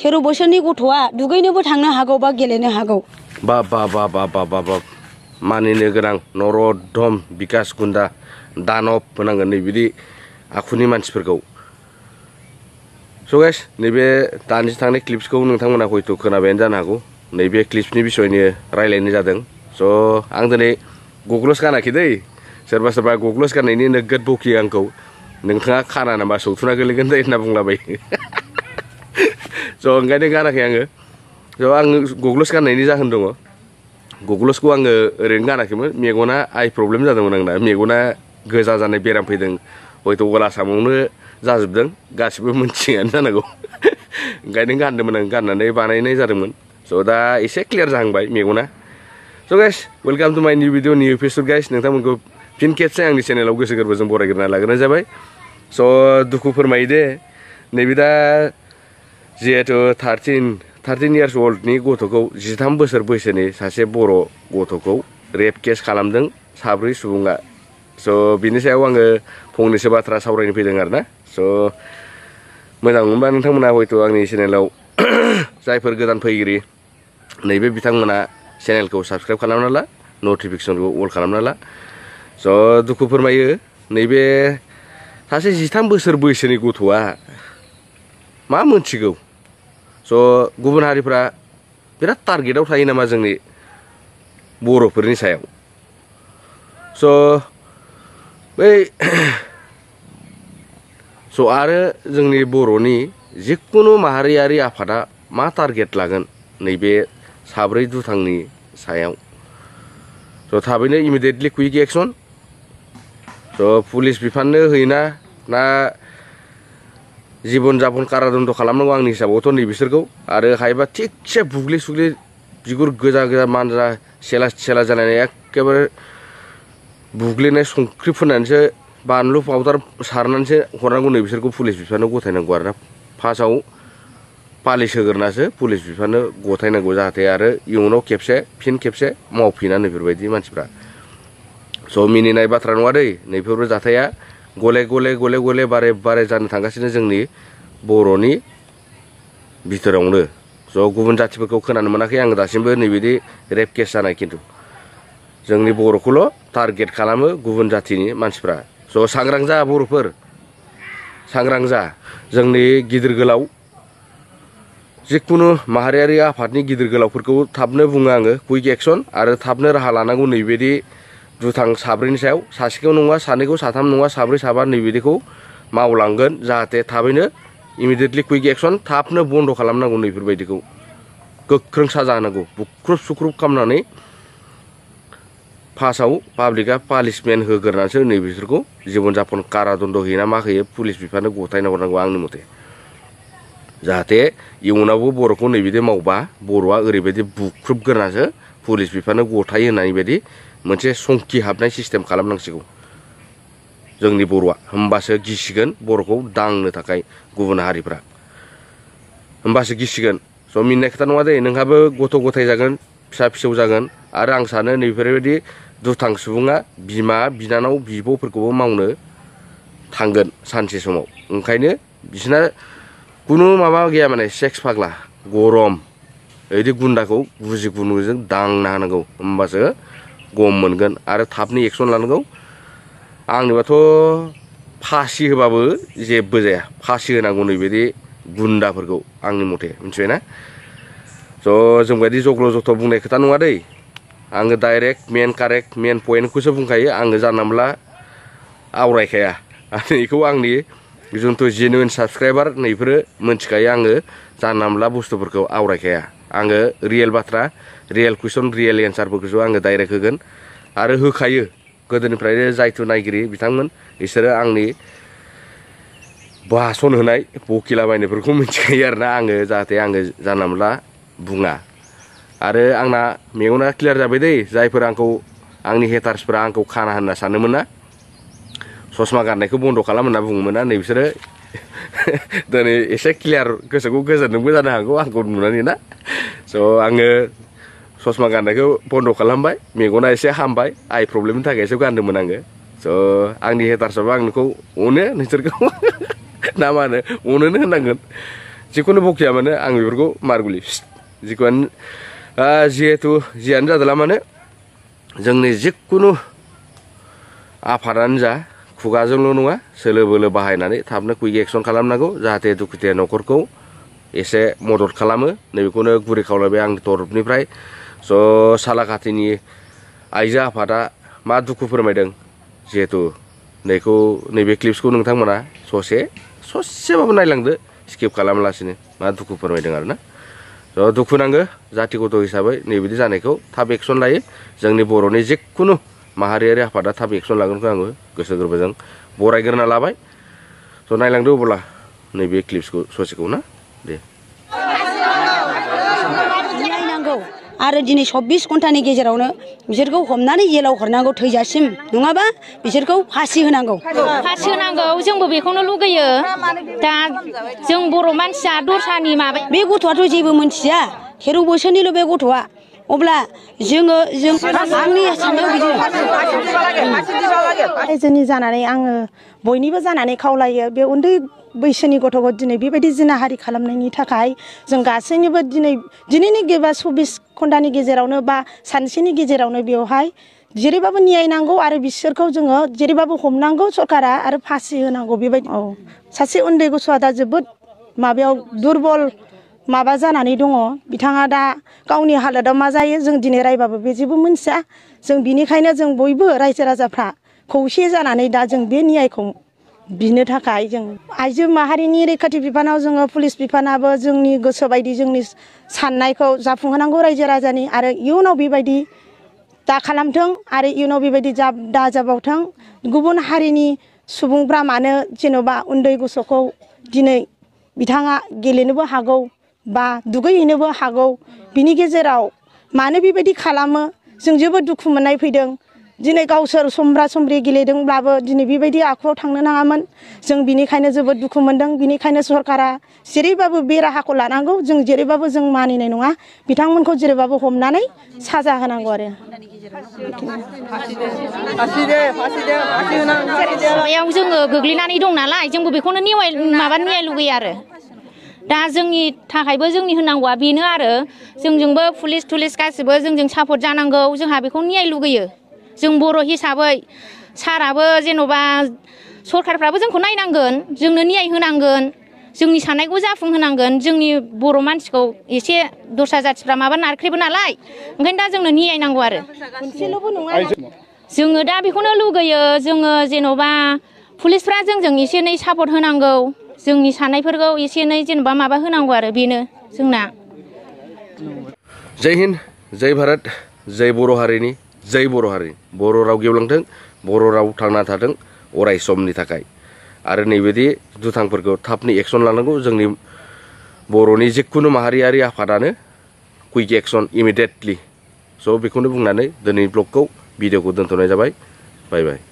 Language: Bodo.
13 बोसोरनि गथ'आ दुगैनोबो थांनो हागौ बा गेलेनो हागौ। बा बा बा बा बा बा बा मानिनो गोनां नर'द्धम बिकास गुन्दा दानब होनांगोन नैबिदि आखुनि मानसिफोरखौ। स' गाइस नैबे दानिसो थांनाय क्लिप्सखौ नोंथांमोना हयथ' खोनाबायानो जानो हागौ। नैबे क्लिप्सनि बिसयनो रायलायनाय जादों। स' आं दिनै गग्लस गानाखै दै। सोरबा सोरबा गग्लस गाननायनि नोगोद बखियो आंखौ। नोंथाङा खाना नामा सौथुना गोलैगोन दै होनना बुंलाबायो। स' ओंखायनो गानाखै आङो। स' आं गग्लस गाननायनि जाहोन दङ। गग्लसखौ आङो ओरैनो गानाखैमोन। मेगना आइ प्रब्लेम जादोंमोन आंना। मेगना गोजा जानाय बेराम फैदों। हयथ' अल आसामावनो जाजोबदों। गासिबो मोनथियोआनो जानांगौ। ओंखायनो गानदोंमोन आं गाननानै बानायनाय जादोंमोन। स' दा एसे क्लियार जाहांबाय मेगना। So' guys welcome to my new video new episode guys. नोंथांमोनखौ फिन खेबसे आंनि चेनेलाव गोसो गोरबोजों बरायग्रोना लाग्रोनाय जाबाय। स' दुखु फोरमायो दे नैबे दा जिहेथु 13 इयार्स अल्डनि गथ'खौ 13 बोसोर बैसोनि सासे बर' गथ'खौ रेप केस खालामदों 7 सुबुङा। स' बिनि सायाव आङो फंनैसो बाथ्रा सावरायनो फैदों आरोना। स' मोजां मोनबा नोंथांमोना हयथ' आंनि चेनेलाव जायफोर गोदान फैगिरि नैबे बिथांमोना चेनेलखौ साबस्क्राइब खालामना ला, नटिफिकेसनखौ अल खालामना ला। स' दुखु फोरमायो नैबे सासे 13 बोसोर बैसोनि गथ'आ मा मोनथिगौ। स' गुबुन हारिफ्रा बिराद टारगेटआव थायो नामा जोंनि बर'फोरनि सायाव। स' आरो जोंनि बर'नि जिखुनु माहारियारि आफादा मा टारगेट लागोन नैबे 7 दुथांनि सायाव। स' थाबैनो इमिडियेटलि कुइक एक्सन। स' पुलिस बिफाननो होयोना ना जिबन जापन कारादन्द खालामनांगौ आंनि हिसाबावथ' नै बिसोरखौ। आरो हायोबा थिगसे बुग्लि सुग्लि बिगुर गोजा गोजा मानजा सेला सेला जालायनाय एखेबारे बुग्लिनाय संख्रि फोननानैसो बानलु पाउदार सारनानैसो हरनांगौ नै बिसोरखौ पुलिस बिफाननो गथायनांगौ आरोना। फार्स्टआव पालिस होग्रोनासो पुलिस बिफाननो गथायनांगौ जाहाथे आरो इयुनाव फिन खेबसे मावफिना नैफोरबायदि मानसिफ्रा। स' मिनिनाय बाथ्रा नङा दै नैफोरबो जाथाया गले गले बारे जानो थांगासिनो जोंनि बर'नि बिथोरावनो। स' गुबुन जाथिफोरखौ खोनानो मोनाखै आङो दासिमबो नैबिदि रेप केस जानाय। खिन्थु जोंनि बर'खौल' टारगेट खालामो गुबुन जाथिनि मानसिफ्रा। स' सांग्रां जा बर'फोर, सांग्रां जा। जोंनि गिदिर गोलाव जिखुनु माहारियारि आफादनि गिदिर गोलावफोरखौ थाबनो बुङो आङो कुइक एक्सन आरो थाबनो राहा लानांगौ नैबायदि दुथां 7 सायाव। सासेखौ नङा, सानैखौ, साथाम नङा, 7 7 नैबिदिखौ मावलांगोन जाहाथे थाबैनो इमिडियेटलि कुइक एक्सन थाबनो बन्द' खालामनांगौ नैफोरबायदिखौ। गोख्रों साजा होनांगौ बुख्रुब सुख्रुब खालामनानै फार्स्टआव पाब्लिकआ पानिशमेन्ट होग्रोनासो नै बिसोरखौ जिबन जापन कारादन्द होयोना मा होयो पुलिस बिफाननो गथायना हरनांगौ आंनि मथे। जाहाथे इयुनावबो बर'खौ नैबिदि मावबा बर'आ ओरैबायदि बुख्रुबग्रोनासो पुलिस बिफाननो गथायो होननाय बायदि मोनसे संखि हाबनाय सिस्टेम खालामनांसिगौ जोंनि बर'आ। होमबासो गिसिगोन बर'खौ दांनो थाखाय गुबुन हारिफ्रा, होमबासो गिसिगोन। स' मिनिनाय खोथा नङा दे, नोंहाबो गथ' गथाय जागोन, फिसा फिसौ जागोन। आरो आं सानो नैफोरबायदि दुथां सुबुङा बिमा बिनानाव बिब'फोरखौबो मावनो थांगोन सानसे समाव। ओंखायनो बिसोरना खुनु माबा गैया माने सेक्स फाग्ला गरम बिदि गुन्दाखौ गुजि गुनुजों दांना होनांगौ होमबासो गम मोनगोन आरो थाबनो एक्सन लानांगौ। आंनिबाथ' फासि होबाबो जेबो जाया, फासि होनांगौ नैबायदि गुन्दाफोरखौ आंनि मथे, मिथिबायना। स' जोंबायदि जग्ल' जथ' बुंनाय खोथा नङा दै। आङो डाइरेक्ट मेन पइन्टखौसो बुंखायो। आङो जानला मोनला आवरायखाया। बेखौ आंनि जिथु जेनुइन साबसक्राइबार नैफोरो मोनथिखायो। आङो जानला मोनला बुस्थुफोरखौ आवरायखाया। आङो रियेल बाथ्रा, रियेल कुइसन, रियेल एन्सारफोरखौसो आङो डाइरेक्ट होगोन आरो होखायो। गोदोनिफ्रायनो जायथु नायगिरि बिथांमोन बिसोरो आंनि भाषन होनाय बकिलाबायनायफोरखौ मिथिखायो आरोना। आङो जाहाथे आङो जानला मोनला बुङा। आरो आंना मेगना क्लियार जाबाय दै। जायफोर आंनि हेटार्सफोरा आंखौ खाना होनना सानोमोन ना, ससमा गाननायखौ बन्द' खालाम होनना बुङोमोन ना, नै बिसोरो दिनै एसे क्लियार गोसोखौ गोजोनदोंबो जानो हागौ आंखौ नुनानै ना। स' आङो ससमा गाननायखौ बन्द' खालामबाय, मेगना एसे हामबाय, आइ प्रब्लेमनि थाखायसो गानदोंमोन आङो। स' आंनि हेटार्सआबो आं नोंखौ अनो, नोंसोरखौ ना मा होनो, अनोनो होननांगोन। जिखुनु बखिया माने आं बेफोरखौ मारगुलि जिखुनु जिहेतु जियानो जादोला माने जोंनि जिखुनु आफादानो जा खुगाजोंल' नङा सोलो बोलो बाहायनानै थाबनो कुइक एक्सन खालामनांगौ जाहाथे दुखुथिया न'खरखौ एसे मदद खालामो नैबेखौनो गुरै खावलायबाय आंनि तरफनिफ्राय स' सालाकाथिनि आइजो आफादा मा दुखु फोरमायदों जिहेतु नैबे क्लिप्सखौ नोंथांमोना ससेबाबो नायलांदो स्किप खालामालासिनो मा दुखु फोरमायदों आरोना स' दुखु नाङो जाथि गथ' हिसाबै नैबिदि जानायखौ थाब एक्सन लायो जोंनि बर'नि जिखुनु माहारियारि आफादा थाब एक्सन लागोनखौ आङो गोसो गोरबोजों बरायग्रोना लाबाय स' नायलांदो अब्ला नैबे क्लिप्सखौ ससेखौ ना दे आरो दिनै 24 घन्टानि गेजेरावनो बिसोरखौ हमनानै जेलाव हरनांगौ थैजासिम नङाबा बिसोरखौ फासि होनांगौ जोंबो बेखौनो लुगैयो दा जों बर' मानसिया दस्रानि माबा बे गथ'आथ' जेबो मोनथिया 13 बोसोरनिल' बे गथ'आ अब्ला जों आंनि साननायाव बिदि रायजोनि जानानै आङो बयनिबो जानानै खावलायो बे उन्दै बैसोनि गथ'खौ दिनै बेबायदि जिनाहारि खालामनायनि थाखाय जों गासैनिबो दिनैनि 24 घन्टानि गेजेरावनो बा सानसेनि गेजेरावनो बेवहाय जेरैबाबो न्याय नांगौ आरो बिसोरखौ जोङो जेरैबाबो हमनांगौ सरकारा आरो फासि होनांगौ बेबायदि सासे उन्दै गथ'आ दा जोबोद माबायाव दुरबल माबा जानानै दङ बिथाङा दा गावनि हालोदाव मा जायो जों दिनै रायबाबो बे जेबो मोनथिया जों बिनिखायनो जों बयबो रायजो राजाफ्रा खौसे जानानै दा जों बे न्यायखौ बिनो थाखाय जों आइजो माहारिनि रैखाथि बिफानाव जोङो पुलिस बिफानाबो जोंनि गोसो बायदि जोंनि साननायखौ जाफुंहोनांगौ रायजो राजानि आरो इयुनाव बेबायदि दा खालामथों आरो इयुनाव बेबायदि दा जाबावथों गुबुन हारिनि सुबुंफ्रा मानो जेन'बा उन्दै गथ'खौ दिनै बिथाङा गेलेनोबो हागौ बा दुगैहैनोबो हागौ बिनि गेजेराव मानो बेबायदि खालामो जों जोबोद दुखु मोननाय फैदों दिनै गावसोर समब्रा समब्रि गेलेदोंब्लाबो दिनै बेबायदि आखुआव थांनो नाङामोन जों बिनिखायनो जोबोद दुखु मोनदों बिनिखायनो सरकारा जेरैबाबो बे राहाखौ लानांगौ जों जेरैबाबो जों मानिनाय नङा बिथांमोनखौ जेरैबाबो हमनानै साजा होनांगौ आरो माबायाव जोङो गोग्लैनानै दं नालाय जोंबो बेखौनो न्याय लुगैयो आरो दा जोंनि थाखायबो जोंनि होनांगौआ बेनो आरो जोंजोंबो पुलिस थुलिस गासिबो जोंजों सापर्ट जानांगौ जोंहा बेखौ न्याय लुगैयो जों बर' हिसाबै साराबो जेन'बा सरखारफ्राबो जोंखौ नायनांगोन जोंनो न्याय होनांगोन जोंनि साननायखौ जाफुंहोनांगोन जोंनि बर' मानसिखौ एसे दस्रा जाथिफ्रा माबा नारख्रेबो नालाय ओंखायनो दा जोंनो न्याय नांगौ आरो जोङो दा बेखौनो लुगैयो जोङो जेन'बा पुलिसफ्रा जोंजों एसे एनै सापर्ट होनांगौ जोंनि साननायफोरखौ एसे एनै जेनेबा माबा होनांगौ आरो बेनो जोंना जय हिन्द जय भारत जय बर' हारिनि जय बर' हारि बर' राव गेवलांथों बर' राव थांना थाथों अराय समनि थाखाय आरो नैबायदि दुथांफोरखौ थाबनो एक्सन लानांगौ जोंनि बर'नि जिखुनु माहारियारि आफादानो कुइक एक्सन इमिडियेटलि स' बेखौनो बुंनानै दिनैनि ब्लगखौ भिडिअखौ दोनथ'नाय जाबाय बाय बाय